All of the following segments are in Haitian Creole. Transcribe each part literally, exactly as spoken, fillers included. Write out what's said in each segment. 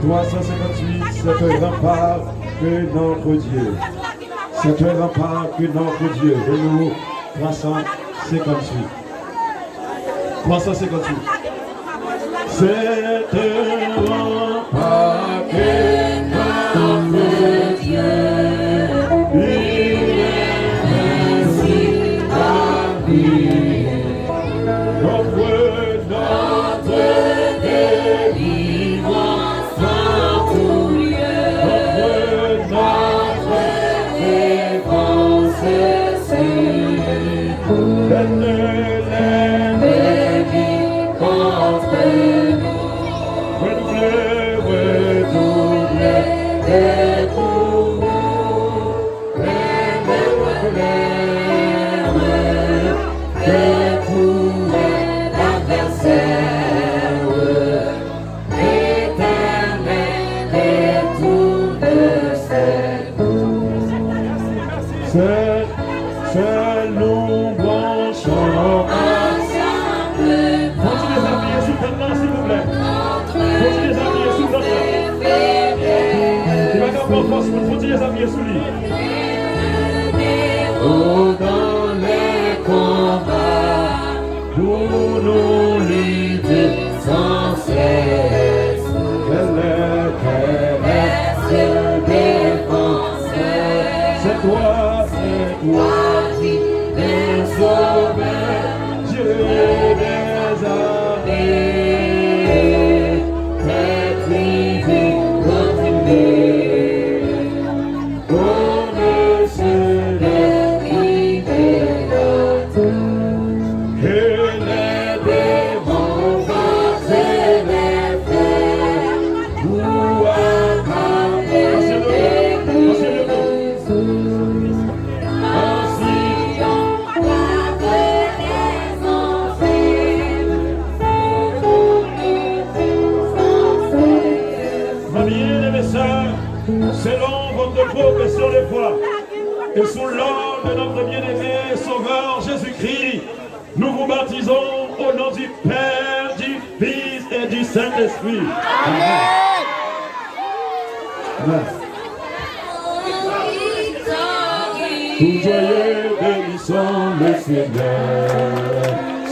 Trois cent cinquante-huit, c'est un rempart que notre Dieu. C'est un rempart que notre Dieu. Et nous, trois cent cinquante-huit. Trois cent cinquante-huit. C'est un rempart que notre Dieu, il est ainsi appuyé. Notre, notre délivrance en tout lieu, notre, notre défense, c'est C'est, c'est nous branchons. Kontinye zapiye sou tèt la, silvouplè. Kontinye zapiye sou tèt la. Li pa ka pran fòs, men kontinye zapiye sou li. Oh, dans les combats, pour nous lutter sans cesse. Quelle est, quelle est cette défense? C'est toi, c'est toi, divin sauveur, Dieu des armées, très divin, très divin. On ne se défie de l'autre. Que les démons vont se lever pour accabler l'Église. Ainsi on va les enfers. Mes bien-aimés sœurs, selon votre profession de foi, et sous l'ordre de notre bien-aimé Sauveur Jésus-Christ, nous vous baptisons au nom du Père, du Fils et du Saint-Esprit. Amen. Amen. Tout joyeux, bénissons le Seigneur.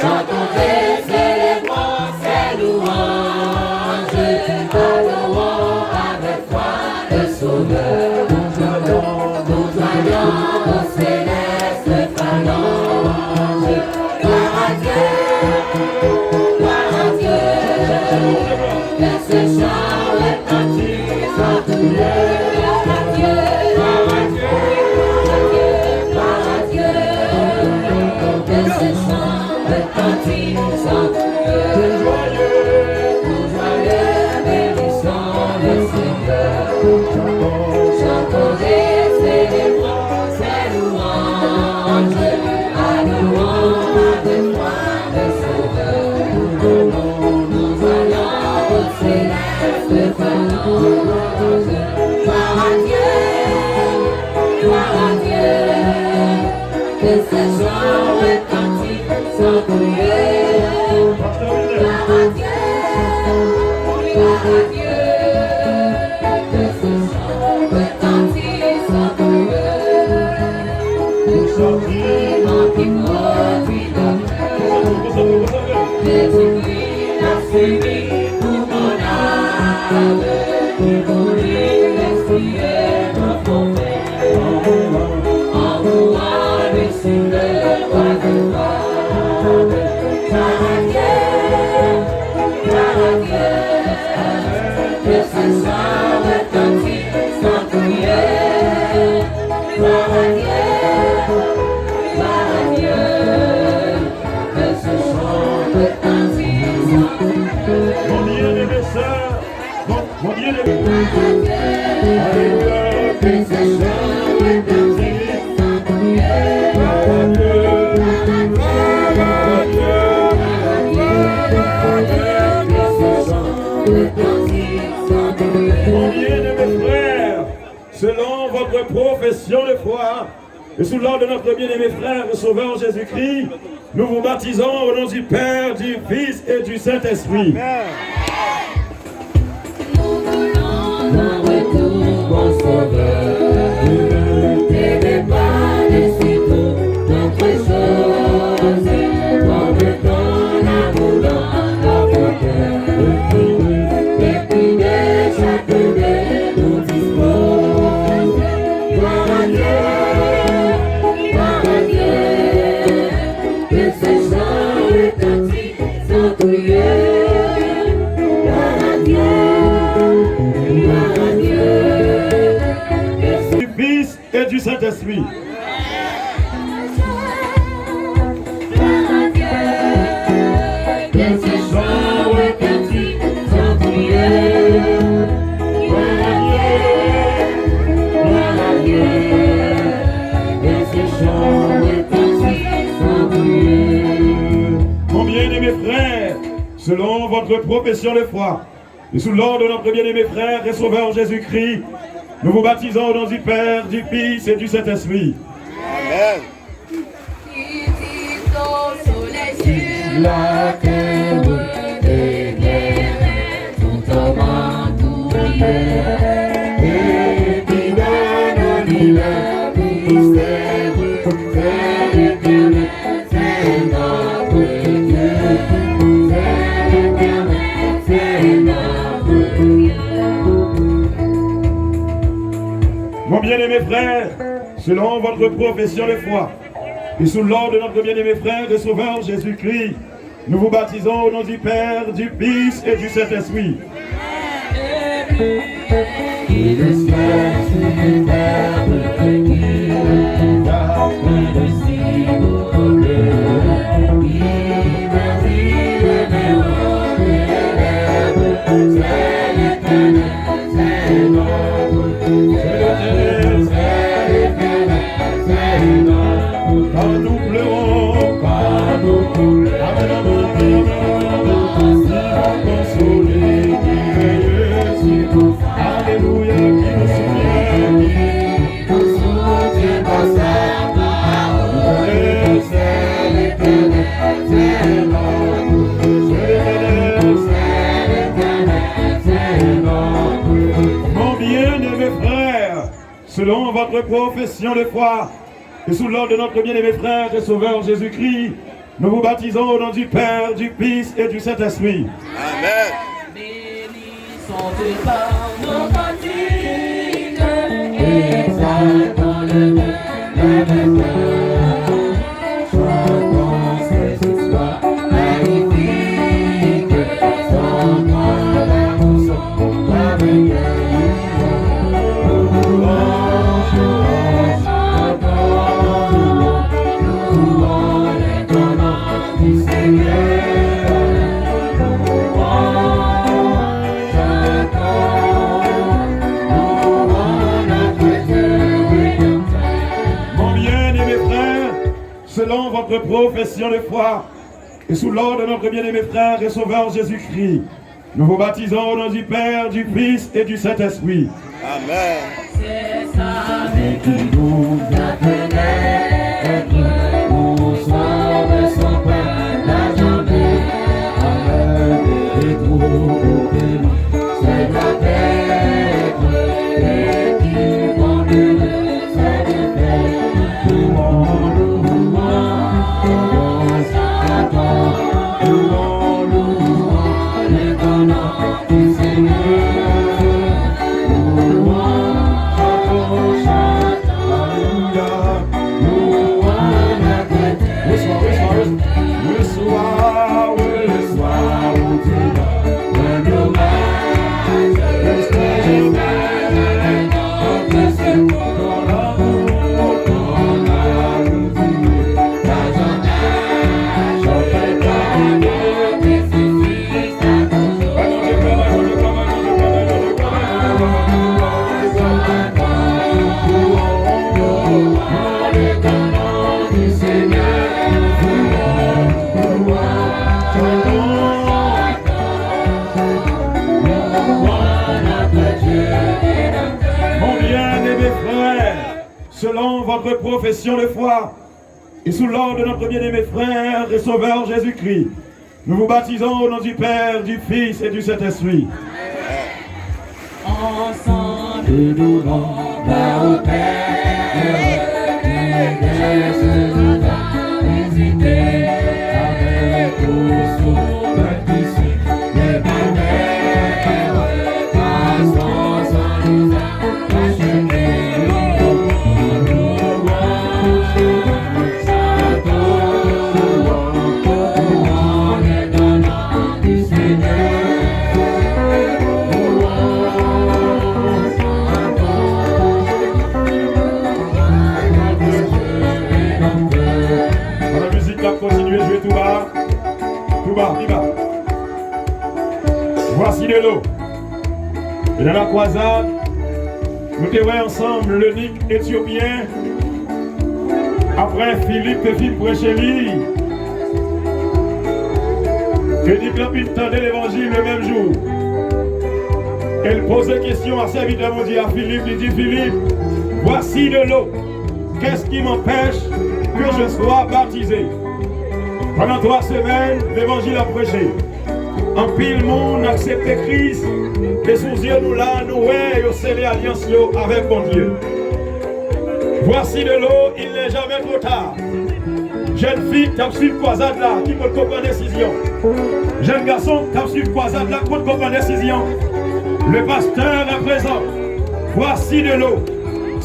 Chantons et célébrons ses louanges, adorons avec foi le Sauveur. Nous allons, nous allons au céleste phalange. Gloire à Dieu, gloire à Dieu, que ce chant retentisse en tout lieu. Gloire à Dieu, gloire à Dieu, gloire à Dieu, gloire à Dieu, que ce chant retentisse en tout lieu. Tout joyeux, tout joyeux, bénissons le Seigneur. Chantons et célébrons ses louanges, adorons avec foi le Sauveur. Nous allons, nous allons au céleste phalange. Gloire à Dieu, gloire à Dieu, que ce chant retentisse en tout lieu. Gloire à Dieu, gloire à Dieu, que ce chant retentisse en tout lieu. Le chant qui produit la paix, Jésus-Christ a servi pour mon âme, qui pour lui l'esprit est mon forfait. En louant, en louant, lui, si le roi des rois. Gloire à Dieu, gloire à Dieu, que ce chant retentisse en tout lieu. Gloire à Dieu, gloire à Dieu, que ce chant retentisse en tout lieu. Mon bien-aimé sœur, mon, mon bien-aimé. Alléluia, que ce chant retentisse en tout lieu. Gloire à Dieu, gloire à Dieu, gloire à Dieu, que ce chant retentisse en tout lieu. Mon bien-aimé frère, selon votre profession de foi, et sous l'ordre de notre bien-aimé frère et sauveur Jésus-Christ, nous vous baptisons au nom du Père, du Fils et du Saint-Esprit. Amen. Nous voulons Ton Sauveur, t'aimer par-dessus tout autre chose, comme ton amour dans notre cœur, et qui de chaque bien nous dispose. Gloire à Dieu, gloire à Dieu, que ce chant retentit sans crier. Gloire à Dieu, gloire à Dieu. Du Fils et du Saint-Esprit. Gloire à Dieu, que ce chant retentit sans crier. Gloire à Dieu, gloire à Dieu, que ce chant retentit sans crier. Mon bien-aimé frère, selon votre profession de foi, et sous l'ordre de notre bien-aimé frère et sauveur Jésus-Christ, nous vous baptisons au nom du Père, du Fils et du Saint-Esprit. Amen. Sur la terre et les mers, tout homme en tout lieu, et qui donne au divin mystère, c'est l'Éternel. C'est notre Dieu, c'est l'Éternel, c'est notre Dieu. Mon bien-aimé frère, selon votre profession de foi, et sous l'ordre de notre bien-aimé frère et sauveur Jésus-Christ, nous vous baptisons au nom du Père, du Fils et du Saint-Esprit. Et le ciel superbe qui nous a plein de si beaux bleus, qui brille les néons et les lèvres, c'est l'Éternel, c'est notre Dieu, c'est l'Éternel, c'est l'Éternel, c'est notre Dieu. Quand nous pleurons, quand nous pleurons, amen, amen, amen, amen, amen, si on consolé qui est Jésus, alléluia, qui nous soutient, qui nous soutient dans sa parole, c'est l'Éternel, c'est notre Dieu, c'est l'Éternel, c'est l'Éternel, c'est notre Dieu. Mon bien-aimé frère, selon votre profession de foi, et sous l'ordre de notre bien-aimé frère et sauveur Jésus-Christ, nous vous baptisons au nom du Père, du Fils et du Saint-Esprit. Amen. Bénissons-te par nos cantiques, exaltons le Dieu de nos pères. Chantons ses histoires magnifiques, chantons l'amour sans Mon bien-aimé frère, selon votre profession de foi, et sous l'ordre de notre bien-aimé frère et sauveur Jésus-Christ, nous vous baptisons au nom du Père, du Fils et du Saint-Esprit. Amen. C'est ça qui nous a fait naître, nous sommes son peuple à jamais. Amen. Et pour nous, c'est la fête, et qui porte le salut. Mon bien-aimé frère, selon votre profession de foi, et sous l'ordre de notre bien-aimé frère et sauveur Jésus-Christ, nous vous baptisons au nom du Père, du Fils et du Saint-Esprit. Ensemble, Que nous l'ombre au Père, qui laisse nous visiter avec au souffle du ciel, les malheurs passons sans nous acheter. Pandan mizik la ap kontinye jwe tou ba, tou ba, pi ba. Voici de l'eau. E nan lakwazad, nou te wè ansanm lenik etyopyen. Apre Filip te fin preche li, lenik lan fin tande levanjil le menm jou. E l poze kesyon a sèvitè Bondye a Filip, li di, Filip, voici de l'eau. Qu'est-ce qui m'empêche que je sois baptisé? Pandan twa semèn, levanjil ap preche. Anpil moun aksepte Kris, e sou zye nou la, nou wè yo sele alyans yo avèk Bondye. Voici de l'eau, il n'est jamais trop tard. Jèn fi k t ap swiv kwazad la, ki potko pran desizyon. Jèn gason k t ap swiv kwazad la, k potko pran desizyon. Le pasteur à présent, voici de l'eau.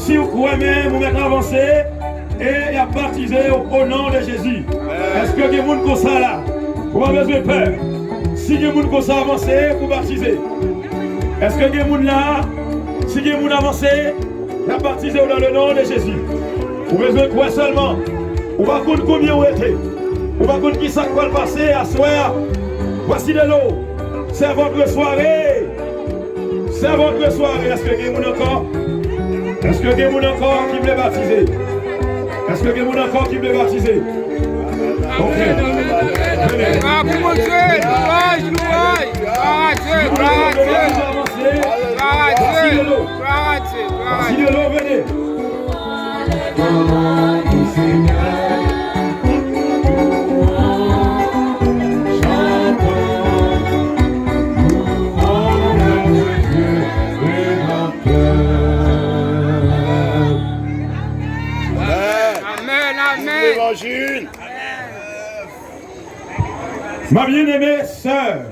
Si w kwè menm, ou mèt avanse, e y ap batize w o non de Jezi. Èske gen moun konsa la? Ou pa bezwen pè. Si gen moun konsa, avanse pou batize. Èske gen moun la? Si gen moun, avanse, y ap batize w dans le nom de Jésus. Ou bezwen kwè sèlman. Ou pa konn konbyen ou rete. Ou pa konn ki sa k pral pase aswè a. Voici de l'eau. C'est votre soirée. C'est votre soirée. Èske gen moun ankò? Èske gen moun ankò ki vle batize? Èske gen moun ankò ki vle batize? Ok. Vini. Bravo, Bondye! Louanj, louanj! Glwa a Dye, glwa a Dye! Glwa a Dye, glwa a Dye, glwa a Dye! Voici de l'eau, venez. Amen, amen. Levanjil. Ma bien-aimée sœur,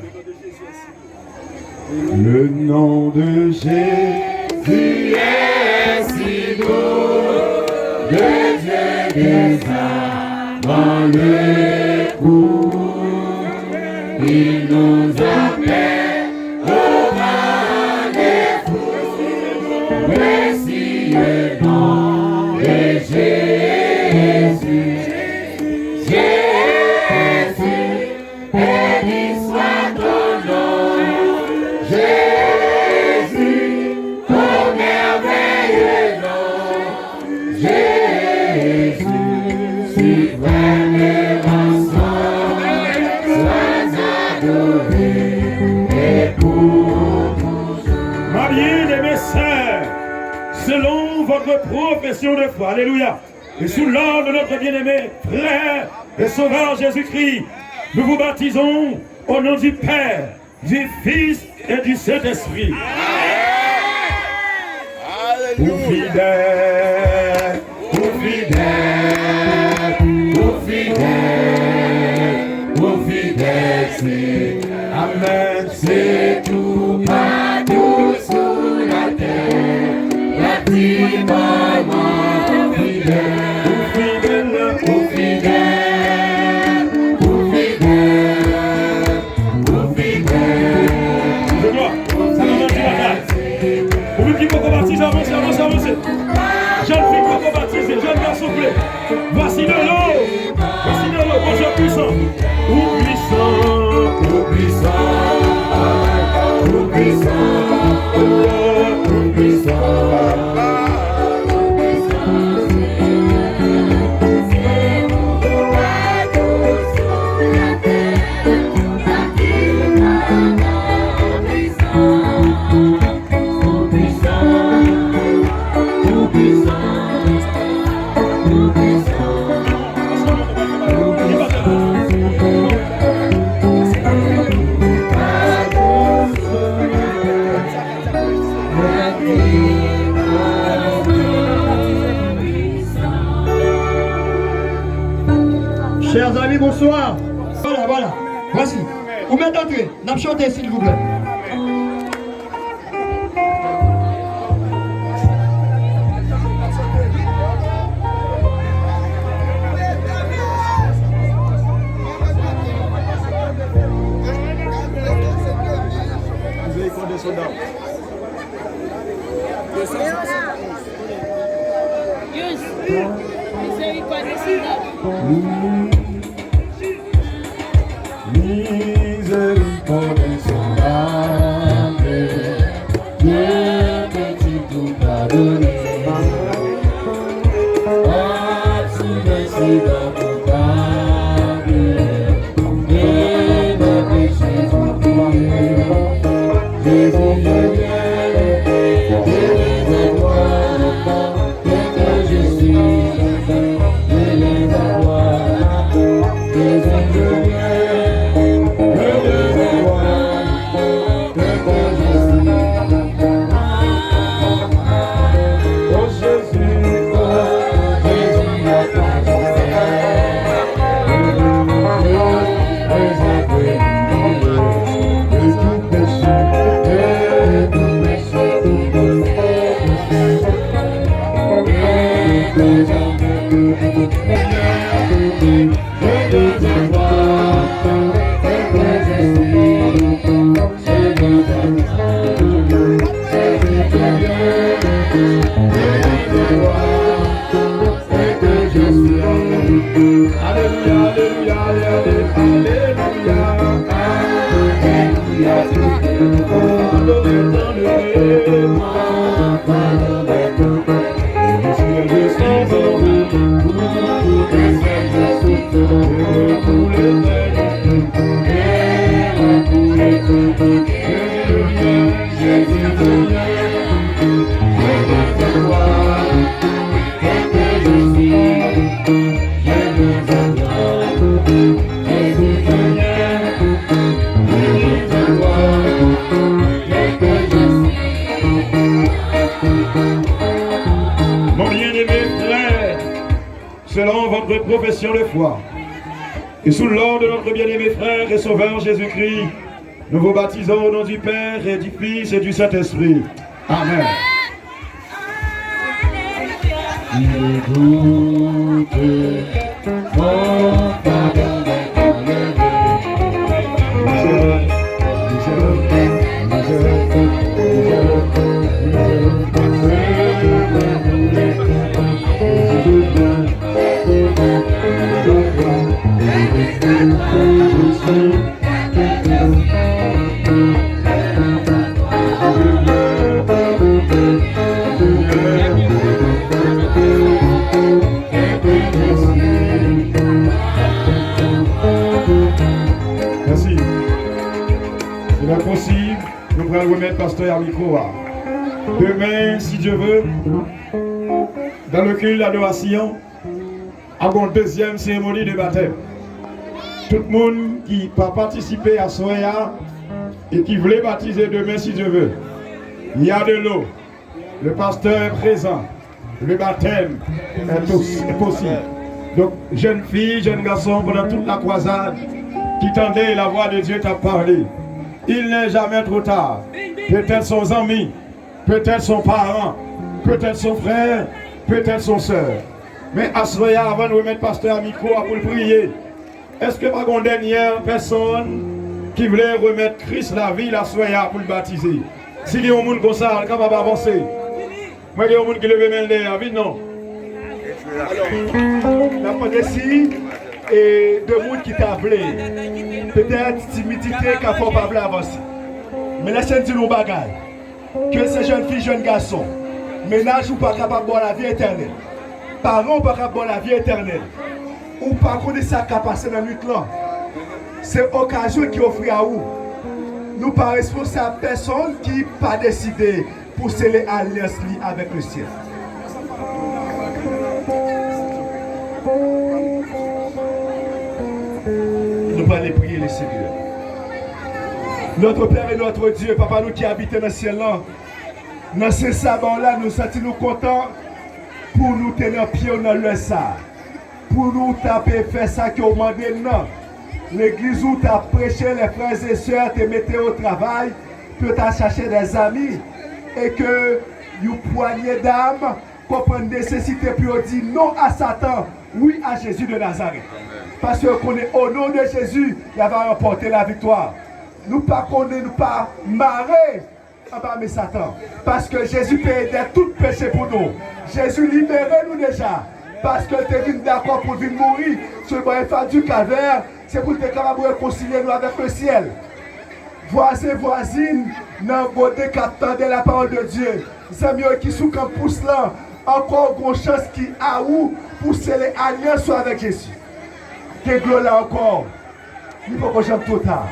le nom de Jésus est si doux, de Dieu des armes le cours, il nous appelle au rendez-vous. Précieux nom de Jésus, Jésus, béni soit ton nom, Jésus, ô merveilleux nom, Jésus, suprême rançon, sois adoré et pour toujours. Ma bien-aimée sœur, selon votre profession de foi, alléluia, et sous l'ordre de notre bien-aimé frère et sauveur Jésus-Christ, nous vous baptisons au nom du Père, du Fils et du Saint-Esprit. Ou fidèl, ou fidèl, ou fidèl, ou fidèl, se, amèn, se toupatou sou latè. L ap di manman ou fidèl, ou fidèl, ou fidèl, ou fidèl, ou fidèl. Ou menm ki poko batize, avanse, avanse, avanse. Jèn fi poko batize, jèn gason vle. Voici de l'eau. Voici de l'eau. Bondye pwisan. Ou pwisan, ou pwisan, ou pwisan, ou pwisan. Ou mèt antre, n ap chante, silvouplè. Mizèrikòd e soda. Mizèrikòd e soda. Miséricorde insondable, Dieu que tu tout pardonné. Absous de si coupable, de mes péchés oubliés. Jésus, je viens, je viens à toi. Alelouya, alelouya, alelouya, alelouya, alelouya. Mon bien-aimé frère, selon votre profession de foi, et sous l'ordre de notre bien-aimé frère et Sauveur Jésus-Christ, nous vous baptisons au nom du Père et du Fils et du Saint-Esprit. Amen. Mèsi. Si lè posib, nou pral remèt pastè a mikwo a. Demen, si Dye ve, dans le culte d'adoration, ap gen yon dezyèm seremoni de batèm. Tout moun ki pa patisipe aswè a e ki vle batize demen, si Dye ve, il y a de l'eau. Le pasteur est présent. Le baptême est aussi, est possible. Donk, jèn fi, jèn gason, pandan tout lakwazad, ki tande lavwa de Dye k ap pale, il n'est jamais trop tard. Petèt se yon zanmi, petèt se yon paran, petèt se yon frè, petèt se yon sè. Men aswè a, avan n remèt pastè a mikwo a pou l priye, èske pa gen yon dènyè pèsonn ki vle remèt Kris lavi l aswè a pou l batize? Si gen yon moun konsa, l kapab avanse. Mwen gen yon moun ki leve men l dèyè a, vin non. Alò, n ap mande si e de moun ki ta vle, petèt timidite ka fè w pa vle avanse. Men lèse m di nou yon bagay. Ke se jèn fi, jèn gason, mennaj ou pa kapab ba w lavi etènèl. Paran w pa kapab ba w lavi etènèl. Ou pa konnen sa k ka pase nan nuit lan. Se okazyon ki ofri a ou. Nou pa responsab pèsonn ki pa deside pou sele alyans li avèk lesyèl. Nou prale priye Lesenyè. Notre Père et notre Dieu, Papa nou ki abite nan syèl lan, nan sen saba w la, nou santi nou kontan pou nou te nan pye w nan lè sa a, pou nou ta pe fè sa ke w mande n nan. Legliz ou t ap preche, les frères et sœurs te mete yo travay pou yo ta chache des amis, e ke yon pwanye dam konprann nesesite pou yo di non a Satan, wi a Jezi de Nazarèt. Paske yo konnen o non de Jezi, y ava ranpòte laviktwa. Nou pa konnen, nou pa mare anba men Satan. Paske Jezi peye dèt tout peche pou nou. Jezi libere nou deja. Paske l te vin dakò pou l vin mouri sou bò efa di Kalvè, se pou l te kapab rekonsilye nou avèk lesyèl. Vwazen, vwazin, nan gode k ap tande lapawòl de Dye. Zanmi yo ki sou kanpous lan, ankò gon chans ki a ou pou sele alyans ou avèk Jezi. Gen glo la ankò. Li poko janm twò ta.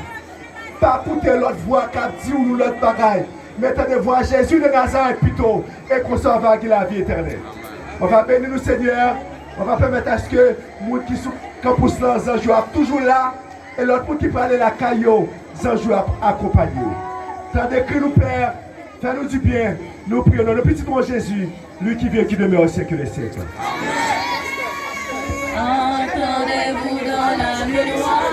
Pa koute lòt vwa k ap di w yon lòt bagay. Men tande vwa Jezi de Nazarèt pito, e konsa w va gen lavi etènèl. W va beni nou, Senyè. W va pèmèt aske moun ki sou kanpous lan, zanj yo ap toujou la. E lòt moun ki prale lakay yo, zanj yo ap akonpanye yo. Tande kri nou, Pè. Fè nou di byen. Nou priye nan non pitit ou Jezi, lui qui vit et qui demeure au siècle des siècles. Entendez-vous dans la nuit noire.